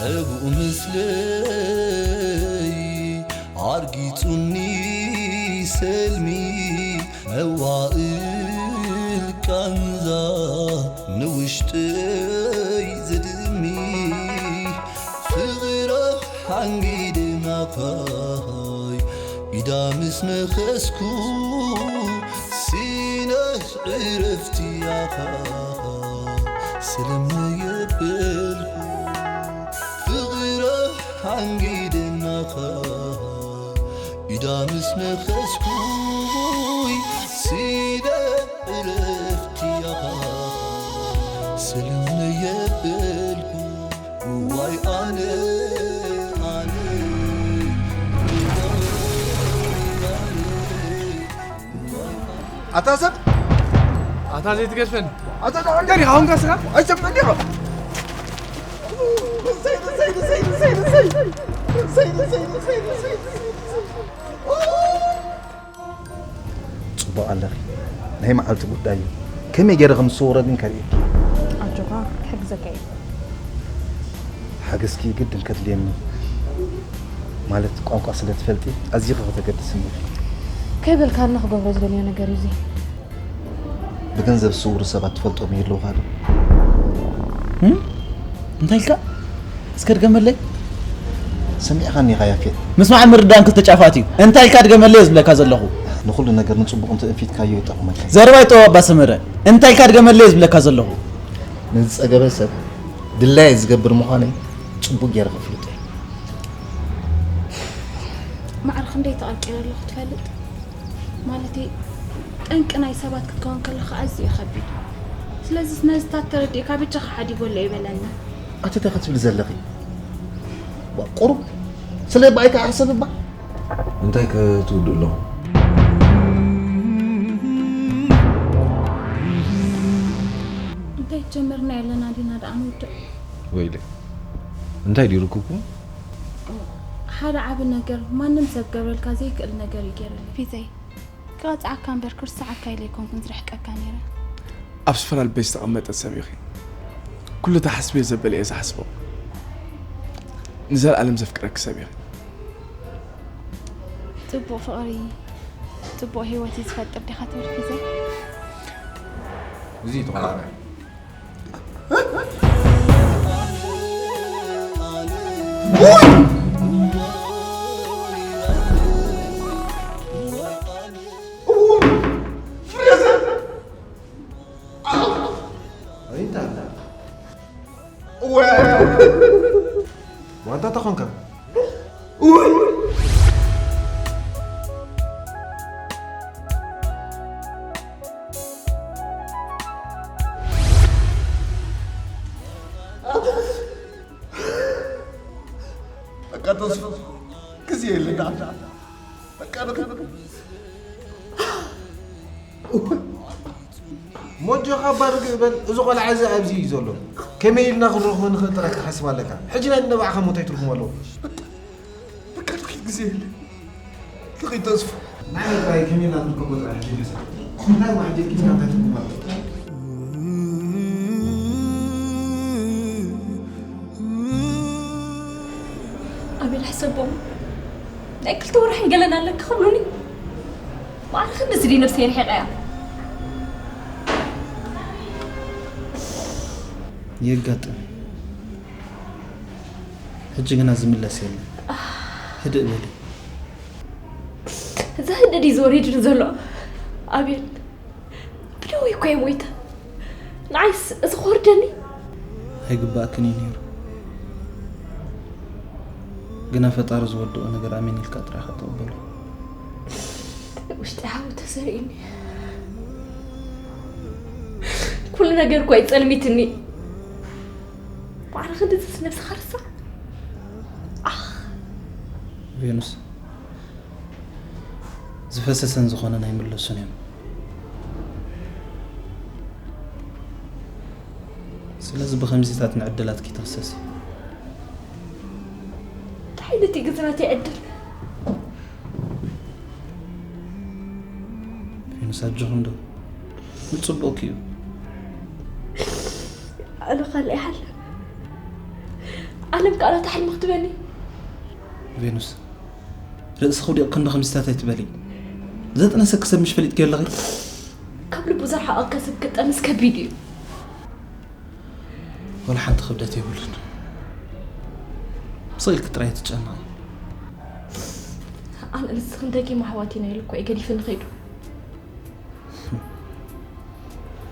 ኣብኡ ምስለይ ኣርጊጹኒ ሰልሚ፣ መዋእል ቃንዛ ንውሽጠይ ዝድሚ። ፍቕራ ሓንጊደ ናኻይ ኢዳ ምስ ነኸስኩ፣ ሲነ ዕረፍቲ ኣኻ ሰለመ የበልኩ። ፍቕራ ሓንጊደ ናኻ ኢዳ ምስ ነኸስኩ፣ ሲነ ዕረፍቲ ኣኻ ሰለመ የበልኩ። እዋይ ኣነ፣ ኣነ፣ ኣታ ሰብ፣ ኣታ ዘይትገድፈኒ። ኣታ ደኣ እንታይ ዲኻ? ኣሁን ከስራ? ኣይሰምዕን ዲኻ? ጽቡቕ ኣለኺ። ናይ መዓልቲ ጉዳይ እዩ። ከመይ ገይረ ከም ዝስውሮ ግን ከርእየኪ። ኣጆኻ፣ ክሕግዘካ እየ። ሓገዝኪ ግድን ከድልየኒ። ማለት ቋንቋ ስለ ትፈልጢ ኣዚኺ ከተገድስኒ ኢኺ። ከይበልካኒ ክገብሮ ዝደልዮ ነገር እዩ እዚ። ብገንዘብ ዝስውሩ ሰባት ትፈልጦም ይህልውኻ ዶ? እም? እንታይ ኢልካ? እስከ ድገመለይ። ሰሚዕኻኒ ኢኻ ያፌት። ምስማዕን ምርዳእን ክልተ ጫፋት እዩ። እንታይ ኢልካ ድገመለይ እየ ዝብለካ ዘለኹ። ንኹሉ ነገር ንጽቡቕ እንተ እንፊትካዮ ይጠቕመካ እዩ። ዘረባ ይጠወባ ሰመረ። እንታይ ኢልካ ድገመለይ እየ ዝብለካ ዘለኹ። ንዝጸገበ ሰብ ድላየ ዝገብር ምዃነይ ጽቡቕ ገይረ ከፍልጦ እየ። ማዕረ ክንደይ ተቐንቂረ ኣለኹ ትፈልጥ? ማለተይ፣ ጠንቂ ናይ ሰባት ክትከውን ከለኻ ኣዝዩ እዩ ከቢድ። ስለዚስ ነዚ ታት ተረዲእካ በጃኻ ሓዲጎለይ በለኒ። ኣቲ እንታይ ክትብሊ ዘለኺ? ዋ፣ ቁሩብ ስለ ባይካ ኣሕሰብ እባ። እንታይ ክትውድእ ኣለኹ? እንታይ ጀመርና ያለና ዲና ደኣ ንውድእ? ወይለይ፣ እንታይ ድዩ ርክብኩም? ሓደ ዓቢ ነገር፣ ማንም ሰብ ክገብረልካ ዘይክእል ነገር እዩ ገይሩለይ። ፊተይ፣ ክቐጽዓካ እምበር ክርስዓካ ኢለ ኣይኮንኩን ዝርሕቀካ ነይረ። ኣብ ስፈራ ልበይ ዝተቐመጠት ሰብ ኢኺ። ኩሉ ተሓስብዮ ዘበለ እየ ዝሓስቦ። ንዘለኣለም ዘፍቅረኪ ሰብ ኢኺ። ጽቡቕ ፍቕሪ፣ ጽቡቕ ህይወት እዩ ዝፈጥር ዲኻ ትብል ፊተይ? እዚ እዩ ተኾናና። ዋንታ ተኾንካ። በቃ ተስፉ፣ ግዜ የለና። በቃ በቃ በቃ። ሞጆኻ ባርግ በል። እዚ ቆልዓ እዚ ኣብዚ እዩ ዘሎ። ከመይ ኢልና ክንረኽቦ ንኽእል ጥራሕ ክትሓስብ ኣለካ። ሕጂ ናይ ንባዕኻ ሞት ኣይትርጉም ኣለዎ። በቃ፣ በቃ፣ ልኺድ ግዜ የለ። ልኺድ ተስፉ። ንዓይ ጥራይ ከመይ ኢልና ንርከቦ ጥራሕ ሕጂ ንስእ። እንታይ ማዕጀል ኪድካ እንታይ ትርጉም ኣለዎ? ኣቤል፣ ሕሰቦም። ናይ ክልተ ወርሕን ገለን ኣለካ ክብሉኒ። ማዕረ ክንድዚ ድዩ ነብሰይ ርሒቐያ? የጋጥም። ሕጂ ግና ዝምለስ የለን። ህድእ በሊ። እዚ ህድእ ድዩ ዝወሪድኒ ዘሎ? ኣቤል፣ ብደወይ እኮ እየ ሞይተ። ንዓይስ እዚ ክወርደኒ? ኣይግባእክን እዩ ነይሩ። ግና ፈጣሪ ዝወደኦ ነገር ኣሜን ኢልካ ጥራይ ኢኻ ተቐበሎ። ውሽጢ ሓዊ ተሰሪኡኒ። ኩሉ ነገር እኮ እዩ ጸልሚትኒ። ማዕረ ክንድዚስ ነብስኻ ርሳዕ። ኣኽ። ቬኑስ፣ ዝፈሰሰን ዝኾነን ኣይምለሱን እዮም። ስለዚ ብኸምዚታት ንዕድላት ከይትኽሰሲ። እንታይ ዓይነት እዩ ግዝረት ይዕድል? ቬኑስ፣ ኣጆኺ እንዶ። ንጽቡቕኪ እዩ። ኣነ ካልእ ይሓልፍ። ዓለም ቃላት ኣሕልሚ ክትበኒ። ቬኑስ፣ ርእስኺ ውዲቕ ክንዲ ከምዚታት ኣይትበሊ። ዘጥነሰኪ ሰብ ምሽ ፈሊጥኪ ኣለኺ? ካብ ልቡ ዝረሓቐካ ሰብ ክጠንስ ከቢድ እዩ። ወላ ሓንቲ ክብደት የብሉን። ስቕ ኢልኪ ጥራይ ትጨነቒ። ኣነ ንስኽን ደጊም ኣሕዋት ኢና ኢሉ እኮ እዩ ገዲፍኒ ከይዱ።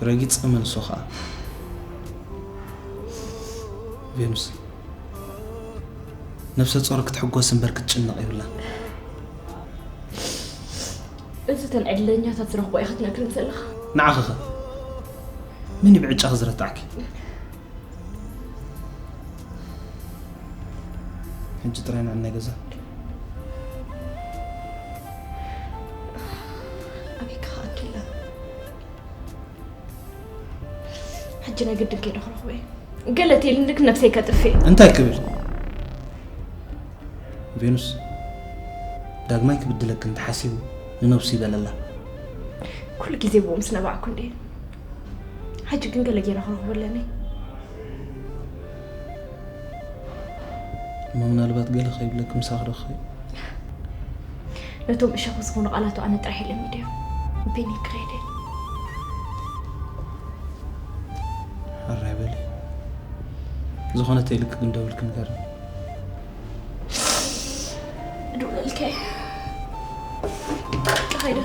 ረጊጽ እመን እሱ ኸኣ። ቬኑስ፣ ነብሰ ጾር ክትሕጎስ እምበር ክትጭነቕ የብላን። እዚ እተን ዕድለኛታት ዝረኽቦ ኢኻ ትነግረን ዘለኻ? ንዓኺ ኸ መን እዩ ብዕጫኺ ዝረታዕኪ? ሕጂ ጥራይ ንዕናይ ገዛ። ኣበይ ክኸኣኪ ኢላ? ሕጂ ናይ ግድን ከይደ ክረኽቦ እየ። ገለ ተይልንክ ነብሰይ ከጥፍእ። እንታይ ክብል? ቬኑስ፣ ዳግማይ ክብድለኪ እንተሓሲቡ ንነብሱ ይበለላ። ኩሉ ግዜ ብኡ ምስ ነባዕኩ እንድየ። ሕጂ ግን ገለ ገይረ ክረኽቦ ኣለኒ። እሞ ምናልባት ገለ ከይብለኪ ምሳኺ ዶ ክኸይድ? ነቶም እሸኹ ዝኾኑ ቃላቱ ኣነ ጥራሕ የለሚደዮም። ቤኒ ክኸይድ እየ። ሕራይ በሊ። ዝኾነ ተይልኪ ግን ደውልኪ ንገርኒ። እድውለልከ። ከኸይደ።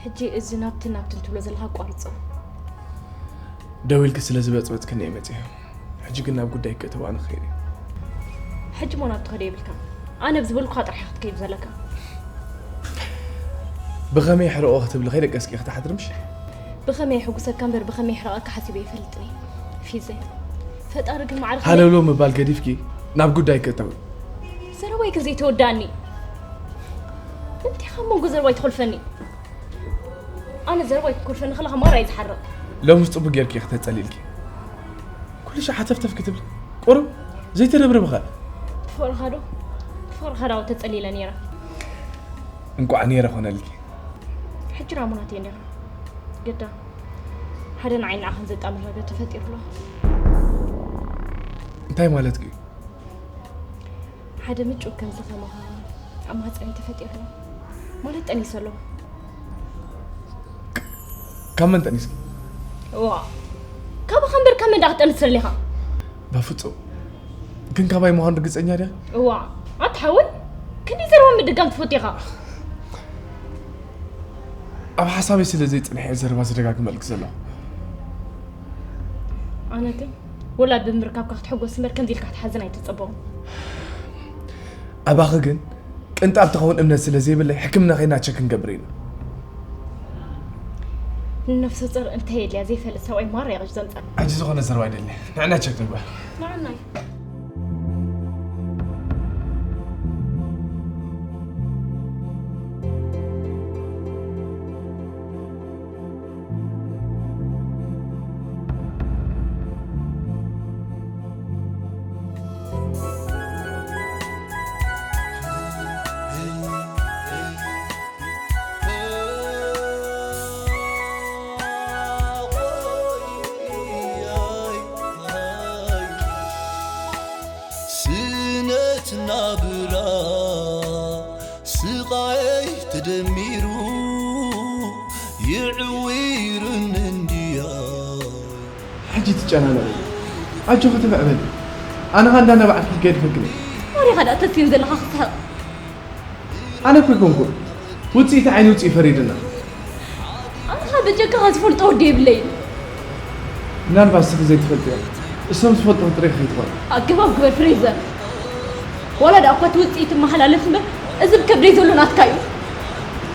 ሕጂ እዚ ናብቲ ናብትን ትብሎ ዘለኻ ኣቋርጾ። ደው ኢልኪ ስለ ዝበጽበጽክኒ እየ መጺአ። ሕጂ ግን ናብ ጉዳይ ክእተው ኣነ ክኸይድ እየ። ሕጂ እሞ ናብ ትኸዶ የብልካ። ኣነ ብዝበልኩኻ ጥራሕ ኢኻ ክትከይድ ዘለካ። ብኸመይ ሕርቆ ክትብሊ ከይደቀስኪ ኢኺ ትሓድሪ ምሽ? ብኸመይ የሕጉሰካ እምበር ብኸመይ የሕርቐካ ሓሲበ ኣይፈልጥን እየ። ፊዘ፣ ፈጣሪ ግን ማዕረ ከመይ ሃለውለው ምባል ገዲፍኪ ናብ ጉዳይ ክእተው። ዘረባይ ግን ዘይተወዳእኒ። እንታይ ካብ መንጎ ዘረባይ ትኾልፈኒ? ኣነ ዘረባይ ክትኮልፈኒ ከለኻ ማራ እዩ ዝሓርቕ። ሎምስ ጽቡቅ ጌርኪ ኢኺ ተጸሊልኪ። ኩሉ ሻዕ ሓተፍተፍ ክትብሊ። ቁሩብ ዘይተረብርብኸ? ትፈርኻ ዶ? ትፈርኻ ዶ ተጸሊለ ነይረ? እንቋዕ ነይረ ኮነልኪ። ሕጂ ራሙናት እየ ነይረ። ግዳ ሓደ ንዓይ ንዓኽን ዘጣምር ነገር ተፈጢሩ ኣሎ። እንታይ ማለትኪ እዩ? ሓደ ምጩ ከምዚ ከማኻ ኣብ ማህፀነይ ተፈጢሩ ኣሎ። ማለት ጠኒሰ ኣለኹ። ካብ መን ጠኒስኪ? እዋ፣ ካባኻ እምበር ካብ መን ደኣ ክትጠንስ ደሊኻ? በፍጹም። ግን ካባይ ምዃኑ ርግጸኛ ድያ? እዋ፣ ኣታ ሓወይ፣ ክንደይ ዘረባ ምድጋም ትፈቱ ኢኻ? ኣብ ሓሳበይ ስለ ዘይጽንሐ እየ ዘረባ ዝደጋግመልኪ ዘለኹ። ኣነ ግን ወላድ ብምርካብካ ክትሕጎስ እምበር ከምዚ ኢልካ ክትሓዝን ኣይትጸበኹን። ኣባኺ ግን ቅንጣብ ትኸውን እምነት ስለ ዘይብለይ ሕክምና ኸይድና ቸክ ክንገብር ኢና። ንነፍሰ ጾር እንታይ የድልያ ዘይፈልጥ ሰብኣይ ማራ እዩ ቅጭ ዘምጻ። ሕጂ ዝኾነ ዘረባ ኣይደልን። ንዕና ቸክ ንግበር። ንዓናይ። ደሚሩ ይዕውርን እንድያ። ሕጂ ትጨናነቕ። ኣጆኺ ትብዕ በሊ። ኣነ ኸኣ እንዳነባዕኩ ክገድፈክን እየ። ወሬኻ ደኣ ተስዮም ዘለኻ ክስሕቕ። ኣነ እኮ ኣይኮንኩን። ውፅኢት ዓይኒ ውፅኢ ፈሪድና። ኣንታ በጀካ ዝፈልጦ ወዲ የብለይን። ምናልባት ንስኺ ዘይትፈልጥዮ እሶም ዝፈልጡ ጥሪኺ ከይትኾኒ። ኣገባብ ግበር ፍሬዘር። ዋላ ደኣ እኳ እቲ ውፅኢት እመሓላለፍ እምበር እዚ ብከብደይ ዘሎ ናትካ እዩ።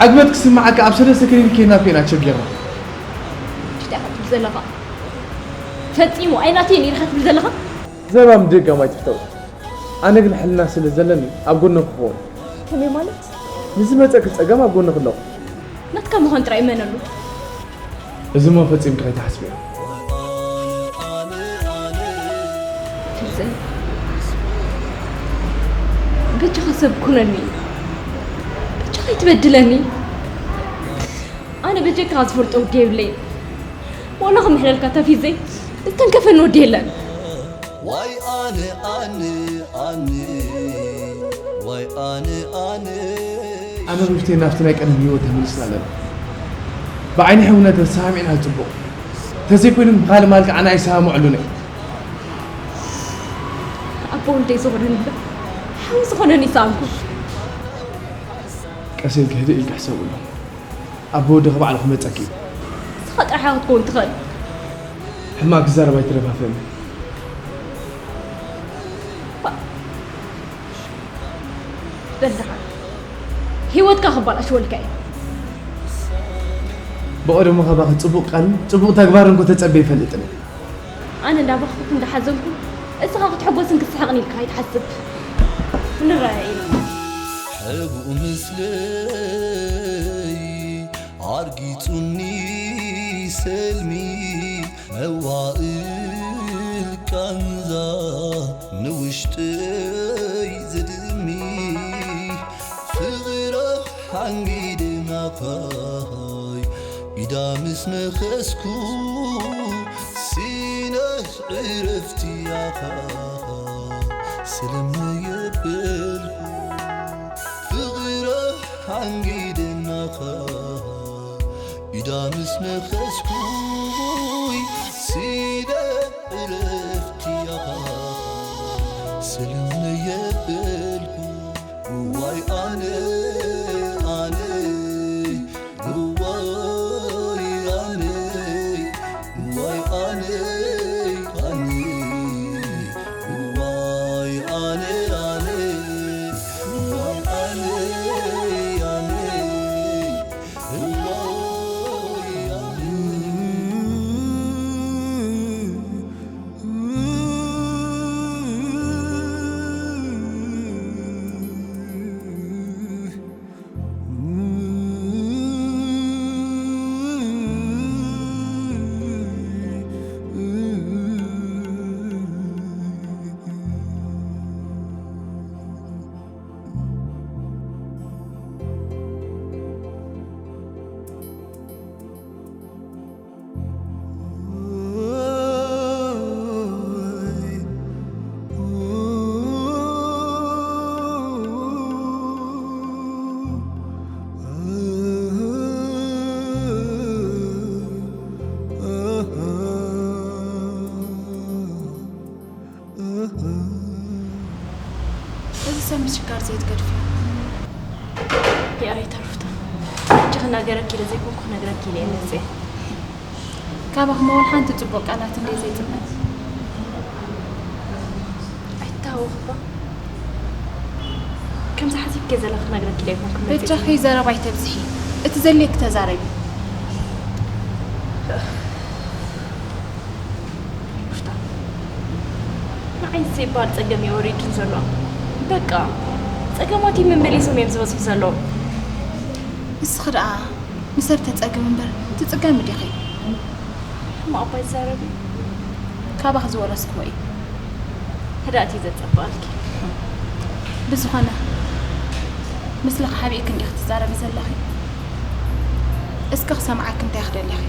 ዕግበት ክስምዓካ ኣብ ሰለስተ ክሊኒክ ኬድና እኮ ኢና ተሸጊርና። እንታይ ኢኻ ትብል ዘለኻ? ፈጺሙ ኣይናተይን ኢኻ ትብል ዘለኻ? ዘባም ድጋም ኣይትፍተው። ኣነ ግን ሕልና ስለ ዘለኒ ኣብ ጎንኺ ክኸውን። ከመይ ማለት? ንዝመጸኪ ጸገም ኣብ ጎንኺ ኣለኹ። ናትካ ምዃን ጥራይ እመነሉ። እዚ እሞ ፈጺምኪ ከይትሓስብዮ። ትብዘን በጃኻ ሰብ ኩነኒ። በጃኻ ኣይትበድለኒ። ኣነ በጀካ ዝፈልጦ ወዲ የብለይን። ዋላ ክምሕለልካ ተፊዘይ ዝተንከፈኒ ወዲ የለን። ዋይ ኣነ ኣነ ኣነ ዋይ ኣነ ኣነ ኣነ ሩፍቴ ናብቲ ናይ ቀደም ህይወት ተመሊስና ኣለና። ብዓይኒ ሕውነት ተሰማሚዕና ጽቡቕ። ተዘይኮይኑ ብኻልእ ማል ከዓ ንኣይ ሰማምዐሉን እየ። ኣቦ ወልደይ ዝኾነኒ እምበር ሓው ዝኾነኒ ይሰኣንኩ። ቀስ ኢልኪ ህድእ ኢልኪ ሕሰብሉ። ኣቦ ወድኺ ባዕሉ ክመጸኪ እዩ። ንስኻ ጥራሕ ኢኻ ክትከውን ትኽእል። ሕማቕ ክዛረብ ኣይትደፋፍእኒ። በል ደሓን ህይወትካ ክባላሸወልካ እየ። ብቐደሙ ካባኺ ጽቡቕ ቃልን ጽቡቕ ተግባርን እኮ ተጸብየ ኣይፈልጥን እየ። ኣነ እንዳበኽኹ እንዳሓዘንኩ እስኻ ክትሕጎስን ክትስሕቕን ኢልካ ኣይትሓስብ። ንረኣየ ኢና። ሕብኡ ምስለይ ኣርጊጹኒ ሰልሚ መዋእል ቃንዛ ንውሽጠይ ዝድሚ ፍቕራ ሓንጊደ ናኻይ ኢዳ ምስ ነኸስኩ ሲነ ዕረፍቲ ያኻ ሰለመ የበልኩ ፍቕራ ሓንጊደ ናኻ ኢዳ ምስ ነኸስኩይ ሲደ ዕረፍቲ ያኻ ሰለመ የበልኩ እዋይ ኣነ ኣነ እዋይ ኣነ እዋይ ኣነ ኣነ እዋይ ኣነ ኣነ እዋይ ኣነ ኣነ እዋይ ኣነ እዚ ሰብ ምስ ሽጋር ዘይትገድፍዮ። ይቕሬታ ሩፍታ፣ ሕጂ ክናገረኪ ኢለ ዘይኮንኩ ክነግረኪ ኢለ እየ መፅየ። ካባኺ መወል ሓንቲ ፅቡቕ ቃላት እንድየ ዘይፅበ። ኣይትታወኺ እባ። ከምዚ ሓሲብኪ ዘለኺ ክነግረኪ ኢለ ኣይኮንኩ መፅየ። በጃኺ ዘረባ ኣይተብዝሒ። እቲ ዘድልየኪ ተዛረቢ። ሩፍታ፣ ንዓይ ዘይበሃል ጸገም እዩ ወሪዱኒ ዘሎ። በቃ ጸገማተይ መመሊሶም እዮም ዝመጹ ዘለዉ። ንስኺ ደኣ ንሰብ ተጸግሚ እምበር ትጽገሚ ዲኺ? ሕማቕ እባ ኣይዛረቢ። ካባኺ ዝወረስክዎ እዩ። ህድኣት እዩ ዘጸብቐልኪ። ብዝኾነ ምስለኺ ሓቢእኪ እንዲኺ ትዛረቢ ዘለኺ። እስከ ክሰምዓኪ እንታይ ክደሊኺ?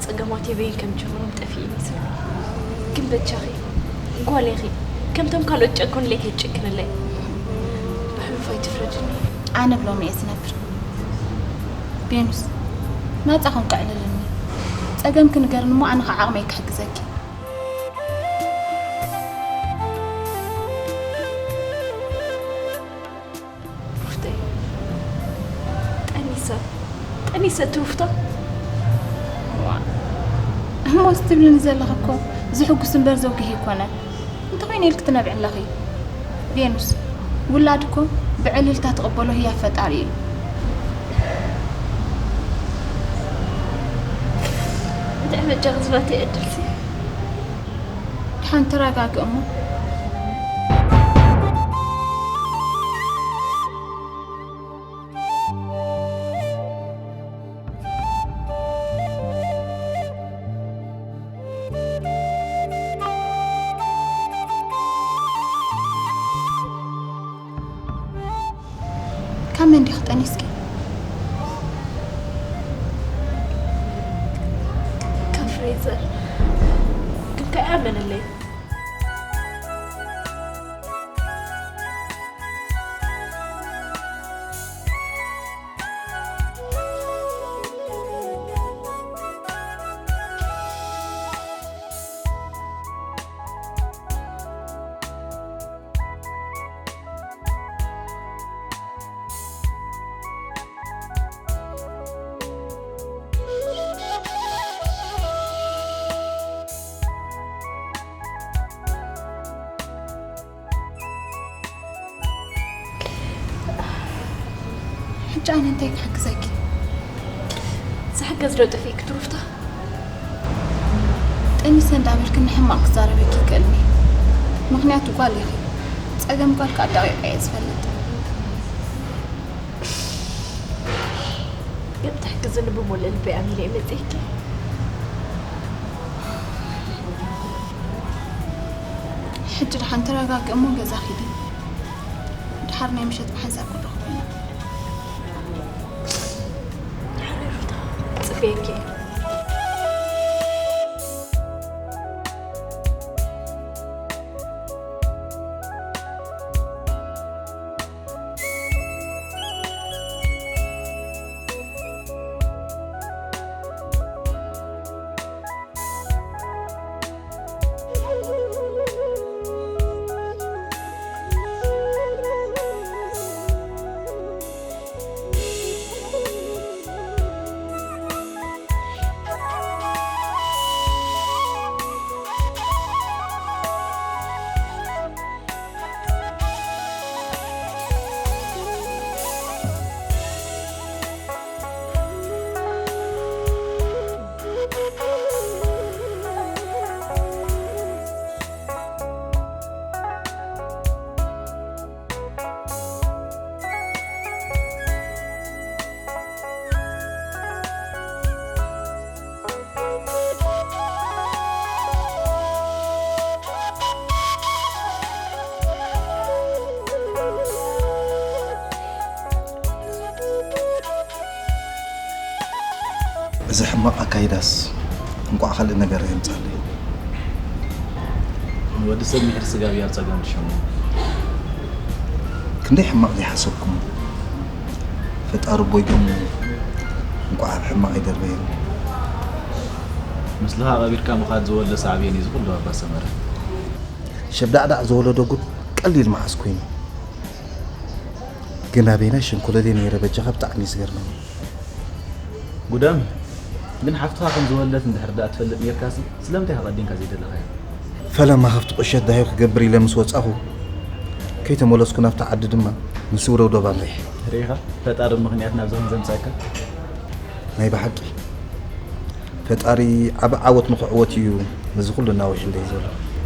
ጸገማተይ በይን ከም ጀመሮም ጠፊእኒ ዘሎ። ግን በጃኺ ጓል ኢኺ። ከምቶም ካልኦት ጨኮንለይ ከይትጨክንለይ። ብሕሉፍ ኣይትፍረድኒ። ኣነ ብሎሚ እየ ዝነብር። ቬኑስ፣ ናጻ ኮንኪ ኣዕልልኒ። ጸገምኪ ንገርኒ እሞ ኣነ ኸዓ ዓቕመይ ክሕግዘኪ። ሩፍተይ፣ ጠኒሰ፣ ጠኒሰ ትሩፍታ። እሞ እዚ ትብልኒ ዘለኺ እኮ ዘሕጉስ እምበር ዘውግህ ኣይኮነን። እንተኾይኑ ኢልኪ ትነብዒ ኣለኺ። ቬኑስ፣ ውላድ እኮ ብዕልልታ ትቕበሎ ህያብ ፈጣሪ እዩ። እንድዒ በጃኺ ዝባተይ ዕድልሲ። ደሓን ተረጋግእ እሞ። ካብ መን ዲኺ ጠኒስኪ? ካብ ፍሬዘር። ግን ከኣ ኣመነለይ። ሕጂ ኣነ እንታይ ክሕግዘኪ? ዝሕገዝ ዶ ጠፊእኪ ትሩፍታ? ጠኒሰ እንዳበልክኒ ሕማቕ ክዛረበኪ ይክእልኒ። ምኽንያቱ ጓል ኢኺ። ጸገም ጓል ከኣ ደቂቐ እየ ዝፈልጥ። ግን ትሕግዝኒ ብሙሉእ ልበይ ኣሚነ እየ መጺኤኪ። ሕጂ ደሓን ተረጋግእ እሞ ገዛ ኺዲ። ደሓር ናይ ምሸት ብሓንሳብ ክንረኽቦ ኢና። ደሓር ሩታ፣ ጽበየኪ እየ። እዚ ሕማቕ ኣካይዳስ እንቋዕ ካልእ ነገር የምጻለይ። ንወዲ ሰብ ምሒር ስጋብ ያብ ጸገም ድሸሙ። ክንደይ ሕማቕ ዘይሓሰብኩም። ፈጣሪ ቦይ ግን እንቋዕ ኣብ ሕማቕ ይደርበየኒ። ምስልኻ ቀቢርካ ምኻድ ዝወለ ሳዕቤን እዩ ዝኹሉ ኣባ ሰመረ። ሸብዳዕዳዕ ዝወለዶ ጉድ ቀሊል መዓስ ኮይኑ። ግን ኣበይናይ ሸንኮለለይ ነይረ በጃኻ ብጣዕሚ እዩ ዝገርመኒ። ጉዳም ግን ሓፍትኻ ከም ዝወለደት እንድሕር ደኣ ትፈልጥ ኔርካሲ ስለምንታይ ኢኻ ቀዲምካ ዘይደለኻዮ? ፈለማ ካብቲ ቁሸት ዳህዩ ክገብር ኢለ ምስ ወጻኹ ከይተመለስኩ ናብታ ዓዲ ድማ ንስውረው ዶብ ኣምሪሐ። ርኢኻ ፈጣሪ ምኽንያት ናብዚ ከም ዘምጻእካ። ናይ ብሓቂ ፈጣሪ ዓቢ ዓወት ንኽዕወት እዩ ነዚ ኩሉ እናውሕለይ ዘሎ።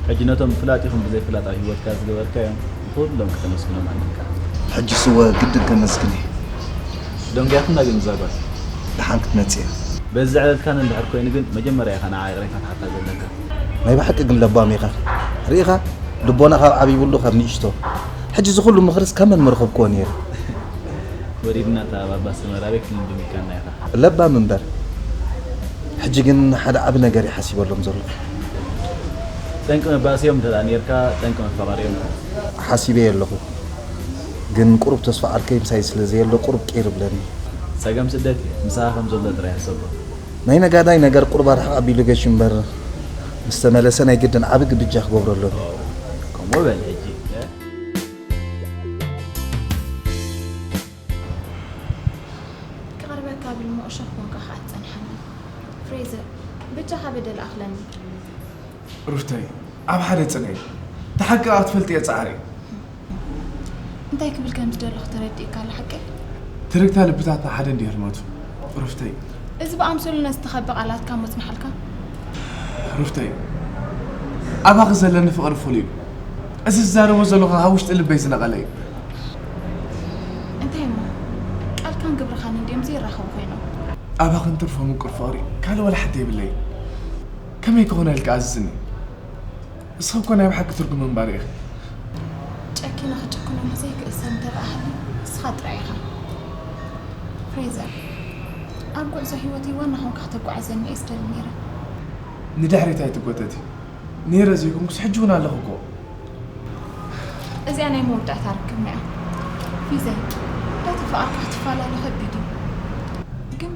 ሕጂ ነቶም ፍላጥ ይኹን ብዘይ ፍላጥ ኣብ ህይወትካ ዝገበርካዮም ንኹሎም ከተመስግኖም ኣለካ። ሕጂ ስወ ግድን ከመስግን እየ። ደንጉያትና ግን እዛ ጓል። ደሓን ክትመጽእ እያ። በዚ ዘዕለልካኒ እንድሕር ኮይኑ ግን መጀመርያ ኢኻ ንዓ ይቕሬታ ክትሓታ ዘለካ። ናይ ብሓቂ ግን ለባም ኢኻ። ርኢኻ ልቦና ካብ ዓብይብሉ ካብ ንእሽቶ። ሕጂ እዚ ኩሉ ምኽርስ ካብ መን ምረኸብክዎ ነይረ? ወሪድና እታ ባባ ሰመር ኣበይ ክንልምም ኢልካና ኢኻ? ለባም እምበር። ሕጂ ግን ሓደ ዓቢ ነገር እየ ሓሲበሎም ዘለኹ። ጠንቂ መባእሲኦም እንተ ደኣ ነይርካ፣ ጠንቂ መፋቐሪኦም ኢኻ። ሓሲበዮ ኣለኹ። ግን ቁሩብ ተስፋ ዓርከይ ምሳይ ስለ ዘየሎ ቁሩብ ቅር ይብለኒ። ጸገም ስደት እዩ። ምሳኻ ከም ዘሎ ጥራይ ሕሰቦ። ናይ ነጋዳይ ነገር ቁሩብ ኣርሕቕ ኣቢሉ ገሹ እምበር፣ ምስ ተመለሰ ናይ ግድን ዓቢ ግብጃ ክገብሮ ኣለኒ። ከምኡ በል ሕጂ። ክቐርበካ ብል እሞ እሾኽ ኮንካ ኸኣ ትጸንሓኒ። ፍሬዘር፣ በጃኻ በደል ኣኽለኒ። ሩፍተይ፣ ኣብ ሓደ ጽንዒ። እቲ ሓቂ ከኣ ክትፈልጥዮ ጻዕሪ። እንታይ ክብል ከም ዝደለኹ ተረዲእካ ኣሎ ሓቀይ? ትርግታ ልብታትና ሓደ እንድዩ ህልመቱ። ሩፍተይ። እዚ ብኣምሰሉ ነዝተኸበ ቃላትካ ምጽንሓልካ? ሩፍተይ፣ ኣባኺ ዘለኒ ፍቕሪ ፍሉይ እዩ። እዚ ዝዛረቦ ዘለኹ ካብ ውሽጢ ልበይ ዝነቐለ እዩ። እንታይ እሞ? ቃልካን ግብርኻን እንድዮም ዘይራኸቡ ኮይኖም። ኣባኺ እንትርፎ ምቁር ፍቕሪ ካልእ ወላ ሓደ የብለይን። ከመይ ክኾነልኪ ኣዝዝኒ? ንስኺ እኮ ናይ ብሓቂ ትርጉም ምንባር ኢኺ። ጨኪነ ክጭክነሉ ዘይክእል ሰብ እንተ ደኣ ሃልዩ ንስኻ ጥራይ ኢኻ። ፍሬዘር፣ ኣብ ጉዕዞ ህይወተይ ዋና ኾንካ ከተጓዕዘኒ እየ ዝደሊ ነይረ። ንድሕሪት ኣይትጎተቲ። ነይረ ዘይኮንኩስ ሕጂ እውን ኣለኹ እኮ። እዚኣ ናይ መወዳእታ ርክብና እያ። ፊዘይ፣ እንዳተፋቐርካ ክትፈላለ ከቢድ እዩ። ግን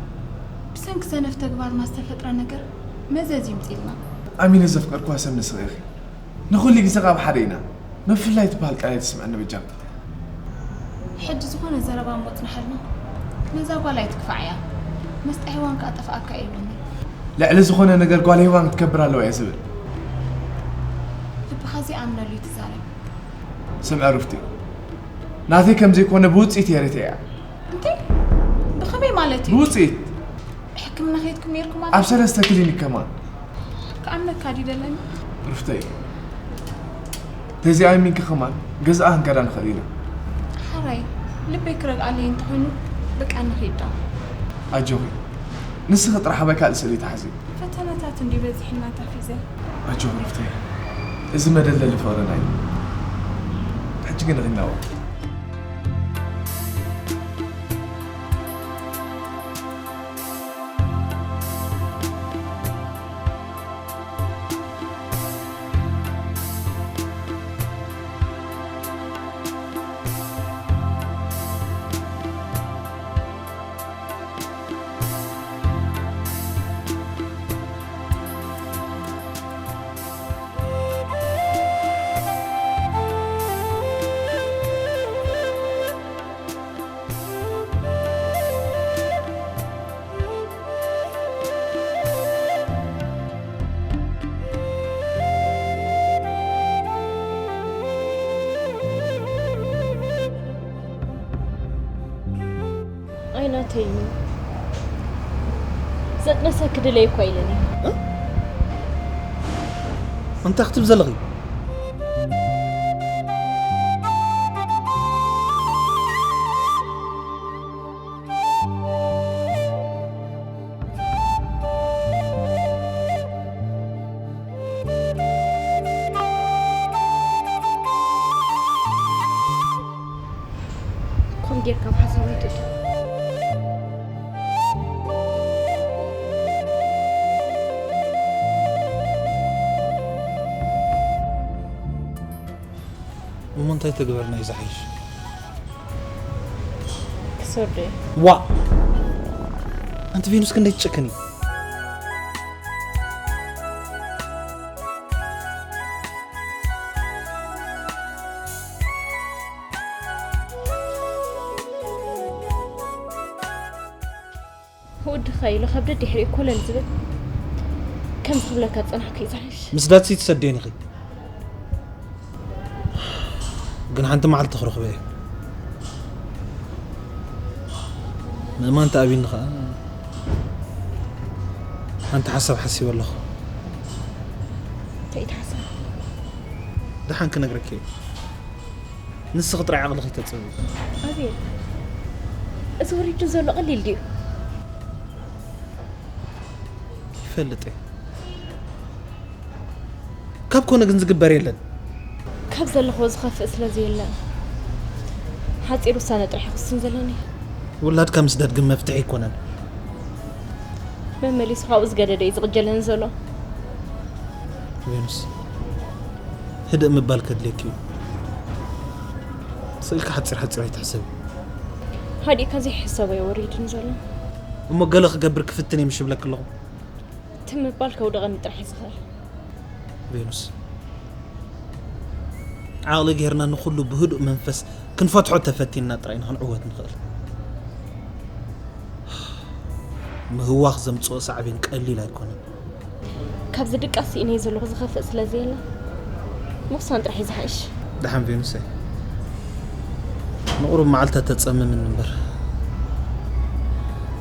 ብሰንኪ ሰነፍ ተግባርና ዝተፈጥረ ነገር መዘዝ ይምፅልና። ኣሚነ ዘፍቀርክዋ ሰብ ንስኺ ኢኺ። ንኹሉ ግዜ ካብ ሓደ ኢና። ምፍልላይ ትበሃል ቃል ኣይትስምዐኒ በጃኺ። ሕጂ ዝኾነ ዘረባ እሞ ፅንሓልና። ነዛ ጓል ኣይትግፋዓያ። መስጣ ሄዋን ከኣ ጠፍኣካ እየ ይብለኒ። ልዕሊ ዝኾነ ነገር ጓል ሄዋን ክትከብር ኣለዋ እየ ዝብል። ልብኻ ዘይኣምነሉ እዩ ትዛረብ። ስምዒ ሩፍቲ፣ ናተይ ከም ዘይኮነ ብውፅኢት እየ ርኢተያ። እንታይ? ብኸመይ ማለት እዩ? ብውፅኢት። ሕክምና ከይድኩም ነይርኩም ማለት? ኣብ ሰለስተ ክሊኒክ ከማን። ክኣምነካ ድዩ ደለኒ? ሩፍተይ፣ ተዚኣሚንኪ ከማን ገዛኣ ክንከዳ ንኽእል ኢና። ሓራይ ልበይ ክረግኣለይ እንተኾይኑ በቃ ንኺድ ዶ። ኣጆኺ፣ ንስኺ ጥራሕ ኣባይ ካልእ ስእሊ ተሓዚ። ፈተነታት እንድዩ በዚሕና እታ ፊዘ። ኣጆኺ ሩፍተይ፣ እዚ መደለሊ ፍቕርና እዩ። ሕጂ ግን ርኢናዎ። ኣይናተይን እዩ። ዘጥነሰ ክድለይ እኳ ኢለን እዩ። እንታይ ክትብ ዘለኺ? ከምኡ ጌርካ ኣብ ሓሳብ ኣይትእቶ። እሞ እንታይ ተግበርና እዩ ዝሓይሽ? ክሰርዶ እየ። ዋእ! ኣንቲ ቬኑስ ክንደይ ትጨክኒ? ወድኻ ኢሉ ከብደት ድሕሪኡ ኮለል ዝብል ከምዚ ክብለካ ዝጸናሕኩ እዩ ዝሓይሽ። ምስ ዳትሲ ትሰድዮን ኢኺ። ግን ሓንቲ መዓልቲ ክረኽቦ እየ። ምእማን ተኣብዩኒ ኸኣ ሓንቲ ሓሳብ ሓሲበ ኣለኹ። እንታይ እዩ እቲ ሓሳብ? ደሓን ክነግረኪ እየ። ንስኺ ጥራይ ዓቕልኺ ተጽብቢ። ኣቤል፣ እዚ ወሪዱ ዘሎ ቀሊል ድዩ? ይፈልጥ እየ። ካብ ኮነ ግን ዝግበር የለን። ካብ ዘለኽዎ ዝኸፍእ ስለ ዘየለ ሓጺር ውሳነ ጥራሕ ክውስን ዘለኒ። ውላድካ ምስዳድ ግን መፍትሒ ኣይኮነን። መመሊሱ ካብኡ ዝገደደ እዩ ዝቕጀለኒ ዘሎ። ቬኑስ፣ ህድእ ምባል ከድልየኪ እዩ። ስእልካ ሓፂር ሓፂር ኣይትሕሰብ። ሃዲእካ ዘይሕሰብ እዩ ወሪድን ዘሎ። እሞ ገለ ክገብር ክፍትን እየ ምሽ ብለኪ ኣለኹ። ትምባል ከውደቐኒ ጥራሕ እዩ ዝኽእል። ቬኑስ፣ ዓቕሊ ጌርና ንኹሉ ብህዱእ መንፈስ ክንፈትሖ ተፈቲንና ጥራይ ኢና ክንዕወት ንኽእል። ምህዋኽ ዘምጽኦ ሳዕቤን ቀሊል ኣይኮነን። ካብዚ ድቃስ ስኢነዮ ዘለኹ ዝኸፍእ ስለ ዘየለ ምቕሳን ጥራሕ እዩ ዝሓይሽ። ደሓን ቬኑሰይ፣ ንቑሩብ መዓልታት ተጸምምን እምበር፣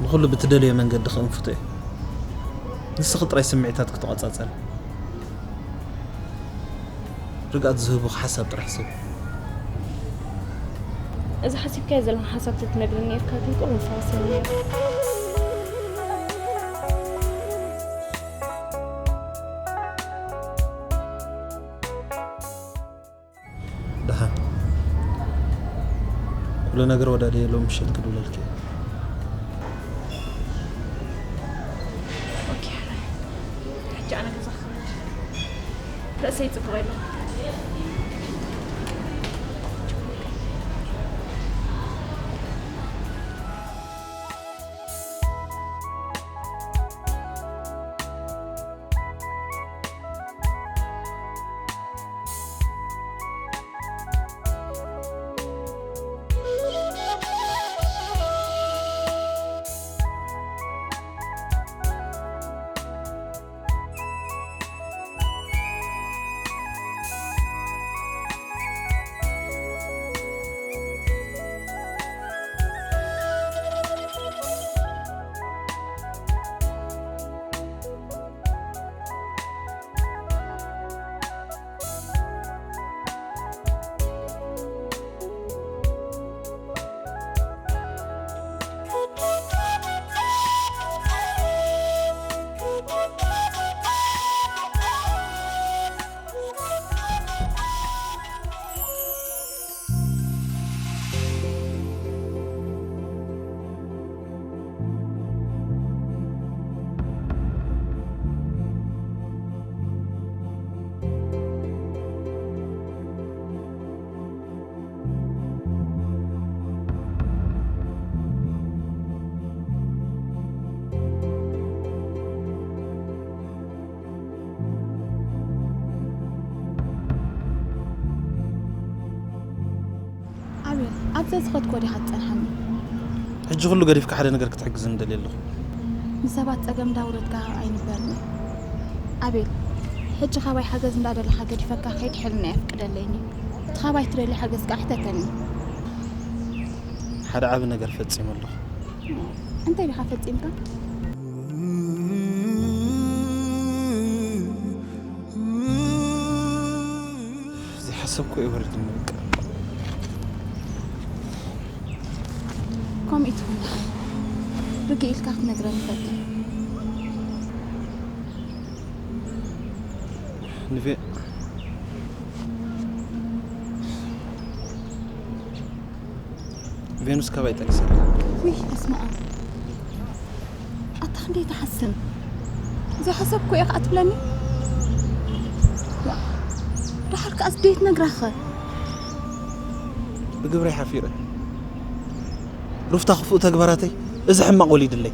ንኹሉ ብትደልዮ መንገዲ ክእንፍቶ እየ። ንስኺ ጥራይ ስምዒታት ክትቆጻጸሪ። ርግኣት ዝህቡኽ ሓሳብ ጥራሕ ሰብ። እዚ ሓሲብካዮ ዘለኻ ሓሳብ ተትነግረኒ ነይርካ ግን ቁሩብ ምፍዋስ ነይሩ። ደሓን ኩሉ ነገር ወዳደ የለውም ምሸት ክድውለልኪ እየ። ኦኬ፣ ሕጂ ኣነ ገዛ ክኸይድ። ርእሰይ ጽቡቕ የለን። ኣቤል፣ ኣብዛ ዝኸድኮ ዲኻ ትጸንሓኒ? ሕጂ ኩሉ ገዲፍካ ሓደ ነገር ክትሕግዝኒ ደልየ ኣለኹ። ንሰባት ጸገም እንዳውረድካ ኣይንበርን እዩ። ኣቤል፣ ሕጂ ካባይ ሓገዝ እንዳደለኻ ገዲፈካ ከይድ ሕልና የፍቅደለይን እዩ። እቲ ካባይ ትደሊ ሓገዝ ከዓ ሕተተኒ። ሓደ ዓቢ ነገር ፈጺመ ኣለኹ። እንታይ ዲኻ ፈጺምካ? ዘይሓሰብኩ እዩ ወሪድኒ በቃ። ከምኡ ትኹን ርግእ ኢልካ ክትነግረኒ ፈትን። ንፌ- ቬኑስ ካባይ ጠኒሰላ። ውይ በስመ ኣብ። ኣታ ክንደይ ትሓስም። ዘይሓሰብኩ እየ ከዓ ትብለኒ። ዋ፣ ድሓር ከዓስ ደይት ነግራኸ። ብግብረይ ሓፊረ። ሩፍታ ክፉእ ተግባራተይ እዚ ሕማቕ ወሊድለይ።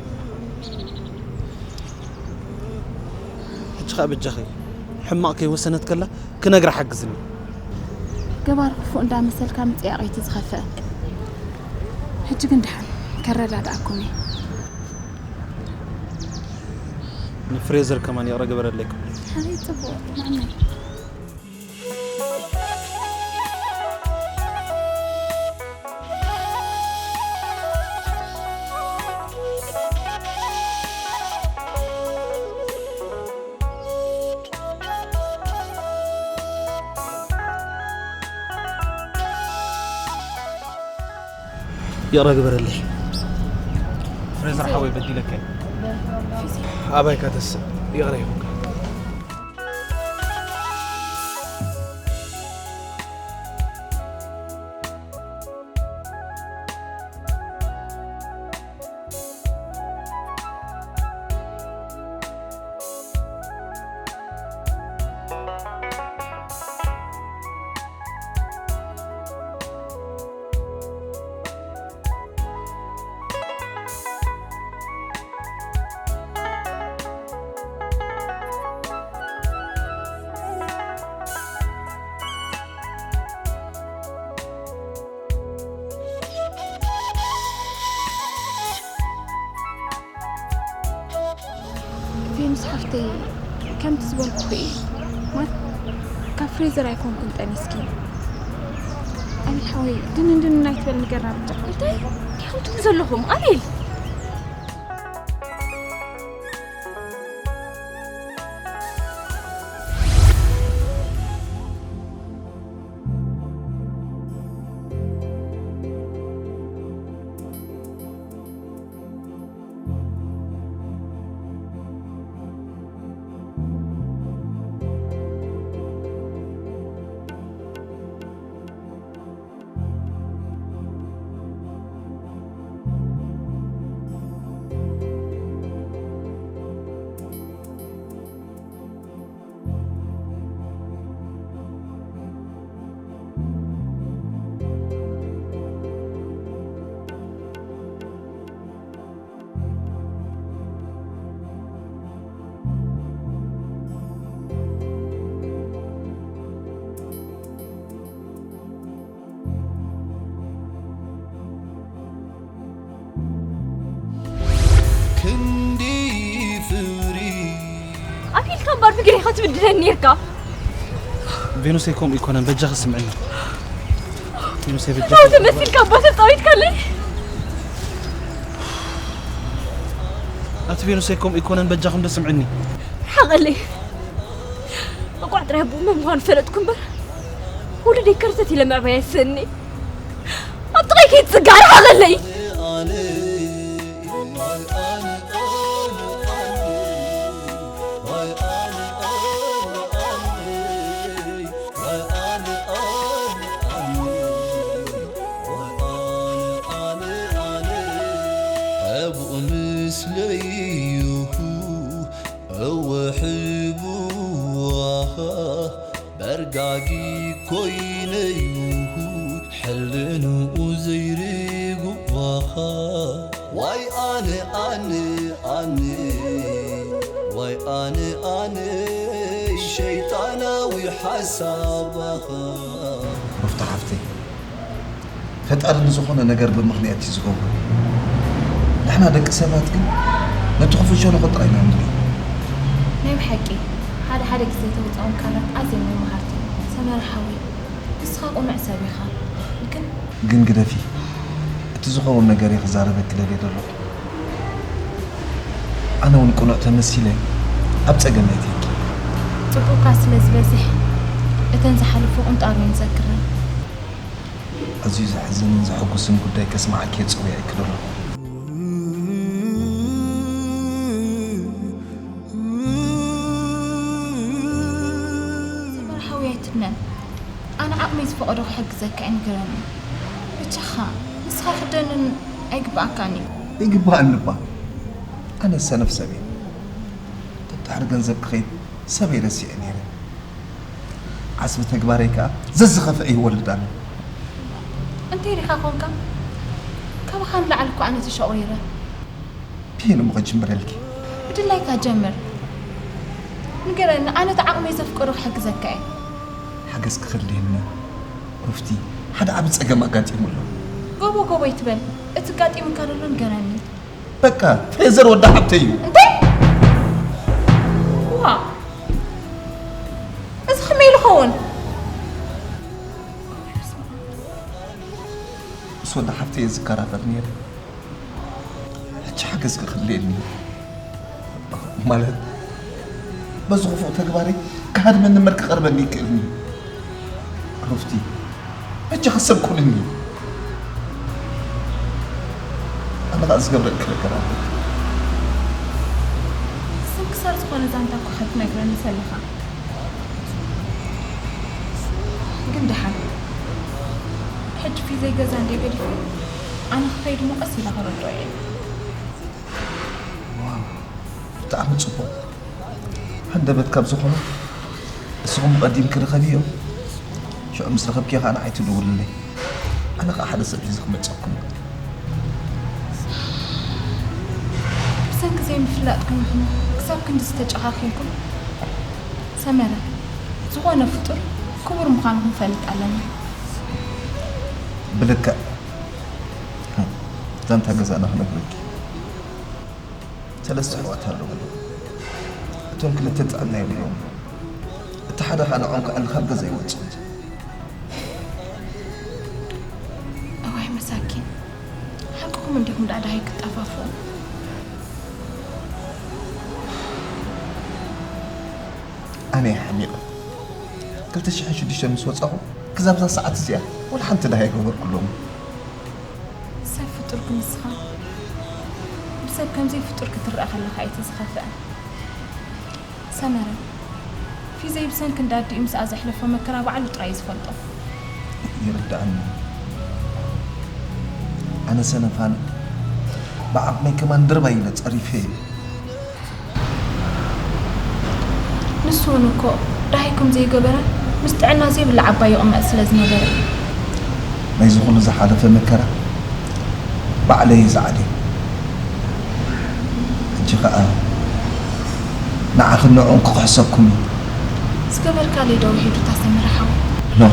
ሕጂ ከዓ በጃኺ ሕማቕ ከይወሰነት ከላ ክነግራ ሓግዝኒ። ገባር ክፉእ እንዳመሰልካ ምፅያቕ እቲ ዝኸፍአ። ሕጂ ግን ድሓን ከረዳድኣኩም እየ። ንፍሬዘር ከማን ይቕረ ግበረለይ ክብሎ። ሓበይ ፅቡቕ ንዓመይ። ይቕረ ግበረለይ ፍሬዘር ሓወይ፣ በዲለካ እየ። ኣባይካ ተስእ ይቕረ ይኹንካ። ሓፍተይ፣ ከምቲ ዝበልኩኺ እዩ። ማር፣ ካብ ፍሬዘር ኣይኮንኩን ጠኒስኪ። ኣቤል ሓወይ፣ ድንን ድንን ኣይትበል፣ ንገራ ብቻ። እንታይ ኢኹም ትብሉ ዘለኹም? ኣቤል! ክንዲ ፍሪ ኣኪልካ እምበር ብግሬኻ ትብድለኒ ነርካ። ቬኑሰይ ከምኡ ይኮነን፣ በጃኺ ስምዕኒ። ቬኑሰይ በጃኺ። ተመሲልካ ኣባ ተጻዊትካለይ። ኣቲ ቬኑሰይ ከምኡ ይኮነን፣ በጃኹም ዶ ስምዕኒ። ሓቐለይ። እቋዕ ጥራይ ኣቦ መን ምዃኑ ፈለጥኩ እምበር፣ ውሉደይ ከርተት ኢለ ምዕባይ ኣይስእኒ። ኣብ ጥቓይ ከይትጽጋዕ ርሓቐለይ። ኣብኡ ምስለይ እወ ሕቡዋኻ በርጋጊ ኮይነዩ ሕልንኡ ዘይርጉባኻ ዋይ ኣነ ኣነ ኣነ ዋይ ኣነ ኣነ ሸይጣናዊ ሓሳባኻ ሩፍታ ሓፍተይ ፈጣሪ ንዝኾነ ነገር ብምኽንያት እዩ ዝገብሮ። ንሕና ደቂ ሰባት ግን ነቲ ክፉእ ሸነኹ ጥራይ ኢና ንርኢ። ናይ ብሓቂ ሓደ ሓደ ግዜ ተውፅኦም ቃላት ኣዝዮም እዮም መሃርቲ። ሰመረ ሓወይ ንስኻ ቅኑዕ ሰብ ኢኻ። ግን ግን ግደፊ። እቲ ዝኸውን ነገር እየ ክዛረበኪ ደልየ ዘለኹ። ኣነ እውን ቅኑዕ ተመሲለ ኣብ ጸገም ኣይትህኪ። ጽቡቕካ ስለ ዝበዝሕ እተን ዝሓለፉ ቅንጣብ እየን ዘክረን። ኣዝዩ ዘሕዝንን ዘሐጉስን ጉዳይ ከስምዓኪ እየ ጸዊዐኪ ዘለኹ። መርሓዊ ኣይትድነን። ኣነ ዓቕመይ ዝፈቐዶ ክሕግዘካ እየ፣ ንገረኒ። ብቻኻ ንስኻ ክደንን ኣይግባኣካን እዩ። ይግባኣኒ እባ። ኣነ ሰነፍ ሰብ እየ። ደድሕሪ ገንዘብ ክኸይድ ሰበይ ረሲዐ ነይረ። ዓስቢ ተግባረይ ከኣ ዘዝኸፍአ ይወልድ ኣሎ። እንታይ ዲኻ ኮንካ? ካባኻ ንላዕሊ እኮ ኣነ ተሸቑሪረ። ከየን እሞ ክጅምረልኪ? ብድላይካ ጀምር። ንገረኒ፣ ኣነ እቲ ዓቕመይ ዘፍቀዶ ክሕግዘካ እየ። ሓገዝ ክኽልየኒ ሩፍቲ፣ ሓደ ዓቢ ጸገም ኣጋጢሙ ኣሎ። ጎቦ ጎቦ ኣይትበል። እቲ ኣጋጢሙካ ዘሎ ንገረኒ። በቃ ፍሬዘር ወዲ ሓብተይ እዩ። እንታይ? ዋ፣ እዚ ከመይ ኢሉ ኸውን? ምስ ወዲ ሓብተይ እየ ዝከራኸር ነይረ። ሕጂ ሓገዝ ክኽልየኒ ማለት በዚ ክፉእ ተግባረይ ክሃድመኒ እምበር ክቐርበኒ ይክእልኒ። ሩፍቲ በጃኺ ሰብ ኩንኒ። ኣነ ኸኣ ዝገብረልኪ ነገር ኣሎ። ስንክሳር ዝኾነ ዛንታ እኮ ኢኻ ትነግረኒ ዘለኻ። ግን ደሓን ሕጂ ፊዘይ ገዛ እንደ ገዲፈ ኣነ ክኸይድ እሞ ቀስ ኢለ ከረድኦ እየ። ዋው፣ ብጣዕሚ ጽቡቕ። ሃንደበት ካብ ዝኾነ ንስኹም ብቐዲምኪ ርኸብዮ። ሽዑ ምስ ረኸብክዮ ኸኣ ንዓይ ትድውልለይ። ኣነ ኸኣ ሓደ ሰብ ሒዘ ክመጸኩም። ብሰንኪ ዘይምፍላጥ ኮይንኩም ክሳብ ክንድዚ ተጨኻኺንኩም? ሰመረ፣ ዝኾነ ፍጡር ክቡር ምዃኑ ክንፈልጥ ኣለና። ብልክዕ። ዛንታ ገዛና ክነግረኪ። ሰለስተ ኣሕዋት ኣለውኒ። እቶም ክልተ ጥዕና የብሎም። እቲ ሓደ ኻልኦም ክዕን ካብ ገዛ ይወጽእ። እዋይ መሳኪን፣ ሓቅኹም እንዲኹም ደኣ ደሃይ ክትጠፋፍኡ። ኣነ እየ ሓሚቐ። ክልተ ሽሕን ሽዱሽተን ምስ ወጻኹ ክዛብ እዛ ሰዓት እዚኣ ወላ ሓንቲ ደሃይ ኣይገበርኩሎም። ሰብ ፍጡር ክንስኻ ብሰብ ከምዘይ ፍጡር ክትረኣ ከለኻ እዩ እቲ ዝኸፍአ። ሰመረ፣ ፊዘይ ብሰንኪ እንዳ ኣዲኡ ምስኣ ዘሕለፎ መከራ ባዕሉ ጥራይ እዩ ዝፈልጦ። ይርዳእኒ። ኣነ ሰነፋን ብዓቕመይ ከማን ድርባይ ኢለ ጸሪፈ እየ። ንሱ እውን እኮ ደሃይ ከም ዘይገበረ ምስ ጥዕና ዘይብላ ዓባይ ይቕመጥ ስለ ዝነበረ እዩ። ናይዚ ኩሉ ዝሓለፈ መከራ ባዕለይ እየ ዝዓልዮ። ሕጂ ኸኣ ንዓኽን ንዕኡን ክኽሕሰኩም እዩ። ዝገበርካለይ ዶ ውሒዱ እታ ሰመረ ሓወይ? ኖ፣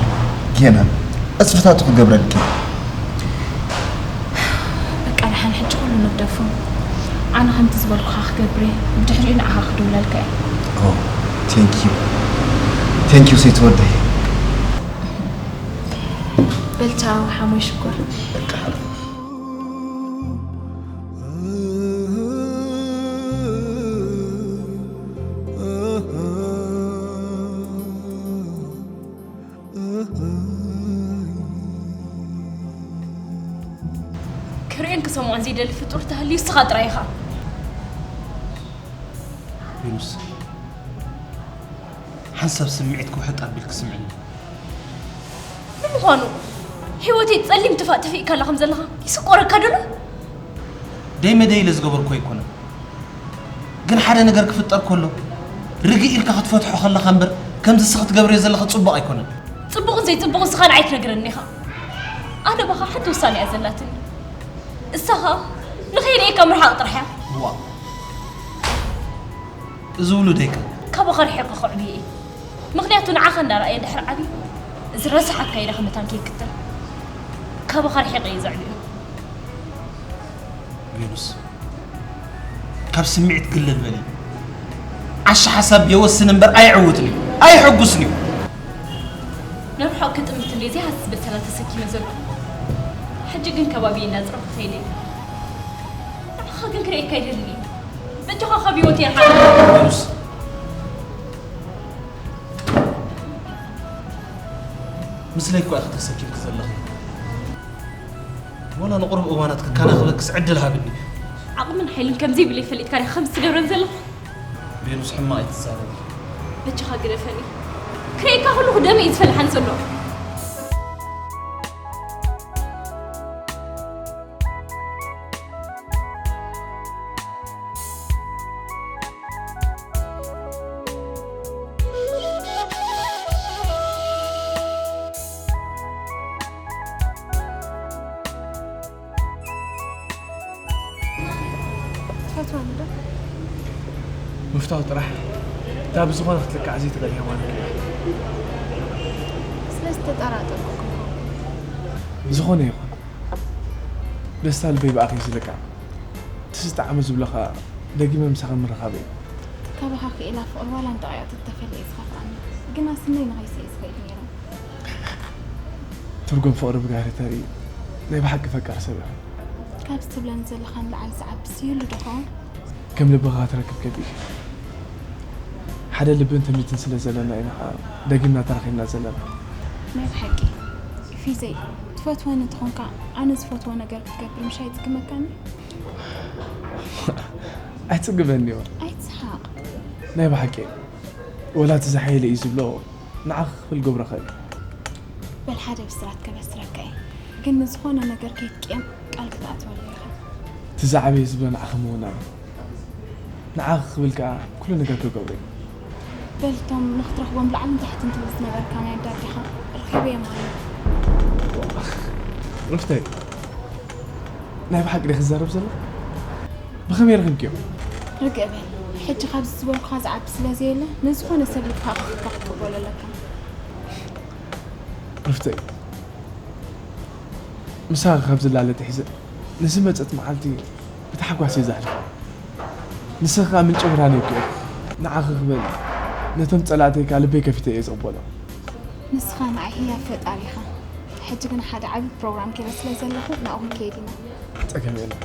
ጌና ዕጽፍታቱ ክገብረልኪ። በቃ ደሓን ሕጂ ኩሉ ንግደፎ። ኣነ ከምቲ ዝበልኩኻ ክገብር እየ። ብድሕሪኡ ንዓኻ ክድውለልካ እየ። ኦ፣ ቴንክ ዩ። ቴንክ ዩ ሴት ወደይ። በል ቻው ሓሞይ ሽኮር። በቃ ሓለፉ። ክርእዮን ክሰምዖን ዘይደሊ ፍጡር ተሃልዩ እስኻ ጥራይ ኢኻ። ቬኑስ፣ ሓንሳብ ስምዒት ክውሕጥ ኣቢልኪ ስምዕኒ። ንምዃኑ ህይወተይ ጸሊም ትፋእ ተፊእካላ ከም ዘለኻ ይስቆረካ ዶ ኣሎ? ደይ መደይ ኢለ ዝገበርኩ ኣይኮነን፣ ግን ሓደ ነገር ክፍጠር ከሎ ርግእ ኢልካ ክትፈትሖ ከለኻ እምበር፣ ከምዚ እስኺ ትገብርዮ ዘለኺ ጽቡቕ ኣይኮነን። ጽቡቕን ዘይጽቡቕን እስኻ ንዓይ ትነግረኒ ኢኻ። ኣነ ባኻ ሓንቲ ውሳነ እያ ዘላትኒ። እሳ ኸኣ ንኸይርእየካ ምርሓቕ ጥራሕ እያ። ዋ፣ እዚ ውሉደይ ከ? ካባኻ ርሒቐ ከዕብዮ እየ። ምኽንያቱ ንዓኻ እንዳረኣየ እንድሕር ዓብዩ፣ እዚ ረሳሓት ካይዳ ከመታን ከይክተል ካባኻ ርሒቐ እየ ዘዕብዮ። ቬኑስ፣ ካብ ስምዒት ግልል በሊ። ዓሻ ሓሳብ የወስን እምበር ኣየዕውትን እዩ፣ ኣየሐጉስን እዩ። ንርሑቕ ክጥምት እንድየ ዘይሃስስ በሰላ ተሰኪመ ዘለኹ። ሕጂ ግን ከባቢየ እንዳጽረኹ ከይደ እየ። ንዓኻ ግን ክርእየካ ኣይደልን እየ። በጃኻ ካብ ህይወተይ ርሓቕ። ቬኑስ፣ ምስለይ እኮ ኢኺ ተሰኪምኪ ዘለኺ። ወላ ንቑሩብ እዋናት ክከናኸበክስ ዕድል ሃብኒ። ዓቕምን ሓይልን ከም ዘይብለይ ፈሊጥካ ዲኻ ከምዚ ትገብረኒ ዘለኻ? ቬኑስ፣ ሕማቕ ኣይትዛረቢ። በጃኻ ግደፈኒ። ክርእየካ ከለኹ ደመይ እዩ ዝፈልሓኒ ዘሎ። ትፈትወኒ ዶ? ምፍታው ጥራሕ። እታ ብዝኾነ ክትልካዕ ዘይትኽእል ሄዋን እያ። ስለ ዝተጠራጠርኩ እኮ። ብዝኾነ ይኹን፣ ደስታ ልበይ ብኣኺ እዩ ዝልካዕ። እቲ ዝጠዓመ ዝብሎ ኸኣ ደጊመ ምሳኺ ምርኻበይ እዩ። ካባኻ ክኢላ ፍቕሪ ዋላ ንደቂቕ ተተፈልየ እዩ ዝኸፍኣኒ። ግና ስነይ ንኸይስእ እዩ ዝኸይድ ነይሩ። ትርጉም ፍቕሪ ብጋህሪ ተርኢ ናይ ብሓቂ ፈቃር ሰብ ኢኺ። ካብዚ ትብለኒ ዘለኻ ንላዕሊ ዝዓብስ ይህሉ ዶ ኸውን? ከም ልብኻ ክትረክብ ከቢድ እዩ። ሓደ ልብን ትምኒትን ስለ ዘለና ኢና ኸዓ ደጊምና ተራኺብና ዘለና። ናይ ብሓቂ ፊዘይ፣ ትፈትወኒ እንተኾንካ ኣነ ዝፈትዎ ነገር ክትገብር ምሽ ኣይጽግመካን እዩ? ኣይጽግመኒ እዩ። ኣይትስሓቕ። ናይ ብሓቂ ወላ እቲ ዝሓየለ እዩ ዝብሎ ንዓኺ ክብል ገብሮ ኸእል። በል ሓደ ብስራት ከበስረካ እየ፣ ግን ንዝኾነ ነገር ከይትቅየም ቃል ክትኣትወለይ ኢኻ። እቲ ዝዓበየ ዝብሎ ንዓኺ ምውናን እዩ። ንዓኺ ክብል ከኣ ኩሉ ነገር ክገብሮ እየ። በል እቶም ንኽትረኽቦም ላዕልን ታሕትን ትብል ዝነበርካ ናይ ኣዳዲኻ ርኺበዮም ኣሎ። ሩፍተይ፣ ናይ ብሓቂ ዲኺ ዝዛረብ ዘለኺ? ብኸመይ ረኺብክዮም? ርግእ በል። ሕጂ ካብዚ ዝበልኩኻ ዝዓቢ ስለ ዘየለ ንዝኾነ ሰብ ልብኻ ከፊትካ ክትቅበሎ ኣለካ። ሩፍተይ፣ ምሳኺ ካብ ዝላለ ኣትሒዘ ንዝመጸት መዓልቲ ብታሕጓስ እየ ዘሕልፋ። ንስኺ ከኣ ምንጪ ብርሃነይ እኮ ኢኺ። ንዓኺ ክብል ነቶም ጸላእተይ ከኣ ልበይ ከፊተ እየ ዝቕበሎ። ንስኻ ንዓይ ህያብ ፈጣሪ ኢኻ። ሕጂ ግን ሓደ ዓቢ ፕሮግራም ጌረ ስለ ዘለኹ ናብኡ ክንከይድ ኢና። ጸገም የለን።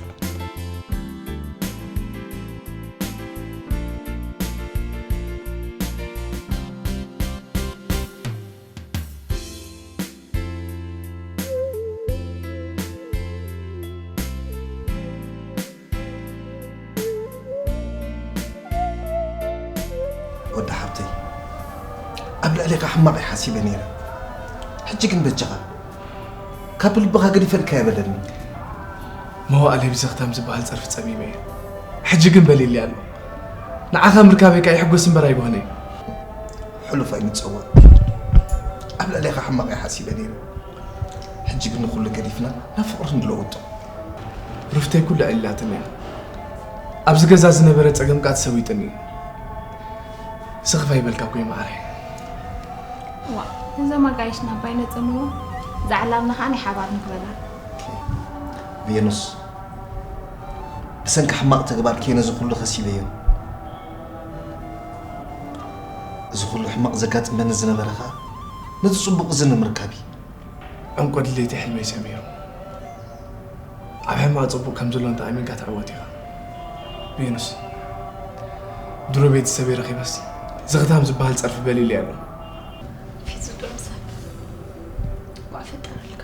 ወዲ ሓብተይ፣ ኣብ ልዕሌኻ ሕማቕ እየ ሓሲበ ነይረ። ሕጂ ግን በጃኻ ካብ ልብኻ ገዲፈልካ የበለኒ። መዋእለይ ብዘኽታም ዝበሃል ጸርፊ ጸሚመ እየ። ሕጂ ግን በሊልያ ኣሎ። ንዓኻ ምርካበይ ከኣ ይሕጎስ እምበር ኣይጎህነ እዩ። ሕሉፍ ኣይምጸወር። ኣብ ልዕሌኻ ሕማቕ እየ ሓሲበ ነይረ። ሕጂ ግን ንኹሉ ገዲፍና ናብ ፍቕሪ ንለውጦ። ሩፍተይ ኩሉ ዕሊላትኒ እያ። ኣብዚ ገዛ ዝነበረ ጸገም ከኣ ተሰዊጥኒ እዩ። ስኽፍ ኣይበልካ እኮ እዩ መዓረይ። ዋ እዞም ኣጋይሽና ኣባይ ነጸምዎ። ዛዕላልና ከኣ ናይ ሓባር ንግበራ። ቬኑስ፣ ብሰንኪ ሕማቕ ተግባርኪ እየ ነዚ ኩሉ ከሲበዮ። እዚ ኩሉ ሕማቕ ዘጋጥመኒ ዝነበረ ኸኣ ነዚ ጽቡቕ እዚ ንምርካብ እዩ። ዕንቆ ድሌተይ ሕልመይ ሰሚሩ። ኣብ ሕማቕ ጽቡቕ ከም ዘሎ እንተ ኣሚንካ ትዕወት ኢኻ። ቬኑስ፣ ድሮ ቤተሰበይ ረኺበስ ዘኽታም ዝበሃል ጸርፊ በሊለይ ኣሎ። ፊዙ ጥዑም ሰብ። ኳዕ ፈጠረልካ።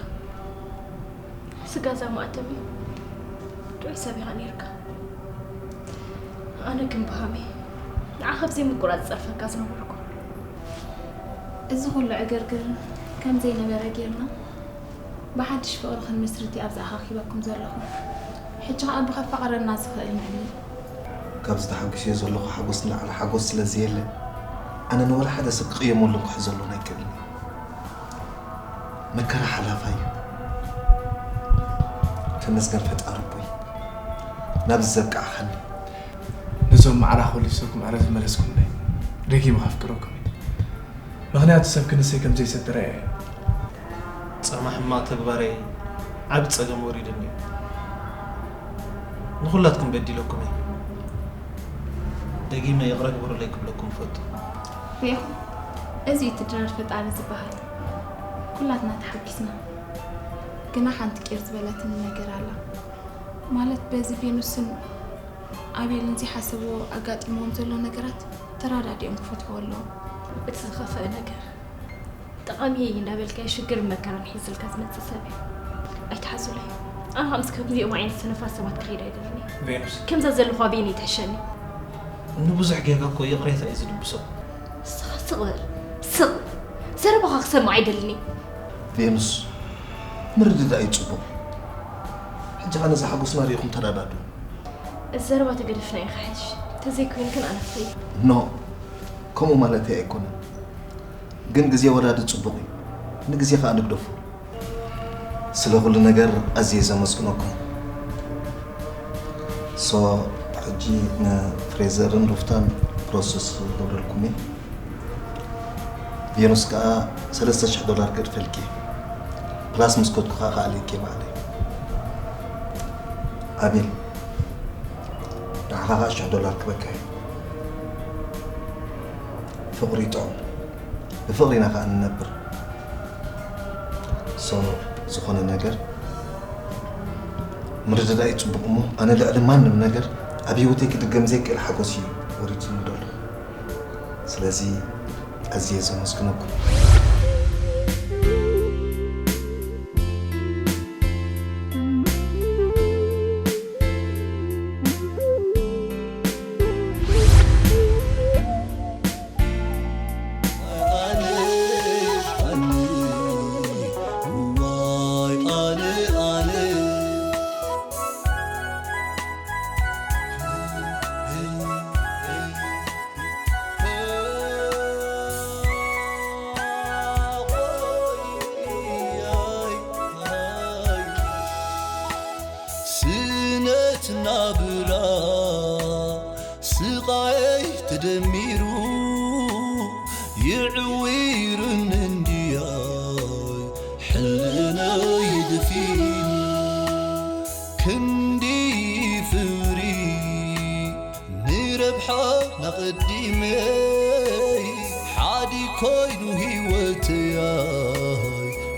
ስጋዛ ማእተም እዩ። ጥዑይ ሰብ ኢኻ ነይርካ። ኣነ ግን ብሃመይ ንዓኻ ብዘይ ምቁራጽ ጸርፈካ ዝነበርኩ። እዚ ኩሉ ዕግርግር ከም ዘይነበረ ጌርና ብሓድሽ ፍቕሪ ክንምስርት እዩ ኣብዚ ኣኻኺበኩም ዘለኹ። ሕጂ ኸኣ ብኸፋቕረና ዝኽእል ንዕሊ። ካብዚ ተሓጒሰዮ ዘለኹ ሓጎስ ንላዕሊ ሓጎስ ስለ ዘየለ ኣነ ንወላ ሓደ ሰብ ክቕየመሉን ክሕዘሉን ኣይክእልን እየ። መከራ ሓላፋይ እዩ። ተመስገን ፈጣሪ ኣቦይ ናብዚ ዘብቃዕኻኒ። ነዞም ማዕራ ኮሊሰኩም ዕረ ዝመለስኩምለይ ደጊመ ከፍቅረኩም እየ። ምኽንያቱ ሰብ ክንሰይ ከም ዘይሰድራ እየ። ጻማ ሕማቕ ተግባረይ ዓቢ ጸገም ወሪዱኒ እዩ። ንኹላትኩም በዲለኩም እየ። ደጊመ ይቕረ ግበሩለይ ክብለኩም እፈቱ። ሪኢኹም? እዚ እዩ እቲ ድራር ፈጣሪ ዝበሃል። ኩላትና ተሓጒስና። ግና ሓንቲ ቂር ዝበለትኒ ነገር ኣላ። ማለት በዚ ቬኑስን ኣቤልን ዘይሓሰብዎ ኣጋጢምዎም ዘሎ ነገራት ተራዳዲኦም ክፈትሕዎ ኣለዎም። እቲ ዝኸፍአ ነገር ጠቓሚ እየ እንዳበልካዮ ሽግርን መከራን ሒዝልካ ዝመጽእ ሰብ እዩ። ኣይትሓዙለይ። ኣነ ምስ ከምዚኦም ዓይነት ሰነፋት ሰባት ክኸይድ ኣይደልን እየ። ቬኑስ፣ ከምዛ ዘለኹ ኣበይን እየ ትሕሸኒ። ንብዙሕ ጌጋ እኮ ይቕሬታ እዩ ዝድብሶ። ንስኻ ስቕ በል። ስቕ። ዘረባኻ ክሰምዕ ኣይደልን እየ። ቬኑስ፣ ምርድዳእ እዩ ጽቡቕ። ሕጂ ኸኣ ነዚ ሓጎስና ርኢኹም ተረዳድኡ። እዚ ዘረባ ተገደፍና እዩ ክሕሽ። ተዘይኮይኑ ግን ኣነ ክኸይድ። ኖ፣ ከምኡ ማለተይ ኣይኮነን። ግን ግዜ ወራዲ ጽቡቕ እዩ። ንግዜ ኸኣ ንግደፎ። ስለ ኩሉ ነገር ኣዝየ ዘመስግነኩም። ሶ፣ ሕጂ ንፍሬዘርን ሩፍታን ፕሮሰስ ክገብረልኩም እየ። ቬኑስ ከኣ ሰለስተ ሽሕ ዶላር ገድፈልኪ። ፕላስ ምስ ከድኩ ከኣ ከኣልየኪ ባዕለይ። ኣቤል፣ ንዓኻ ከኣ ሽሕ ዶላር ክበካ እየ። ፍቕሪ ጥዑም። ብፍቕሪ ኢና ከኣ ንነብር። ሶ፣ ዝኾነ ነገር ምርድዳእ እዩ ጽቡቕ እሞ፣ ኣነ ልዕሊ ማንም ነገር ኣብ ህይወተይ ክድገም ዘይክእል ሓጎስ እዩ ወሪድኒ ዘሎ። ስለዚ ኣዝየ ዘመስግነኩም። ስነት ናብራ ስቓይ ተደሚሩ ይዕዊርን እንድያይ ሕልናይ ድፊኑ ክንዲ ፍሪ ንረብሓ ኣቐዲመይ ሓዲ ኮይኑ ህይወተይ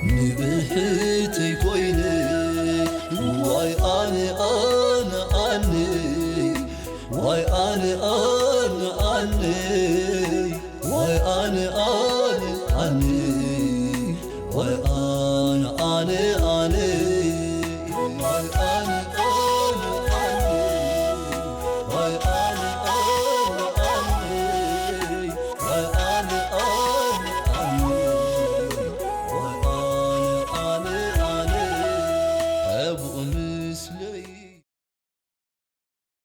ንብሕተይ ኮይነ ዋይ ኣነ ኣነ ኣነ ዋይ ኣነ ኣነ ኣነ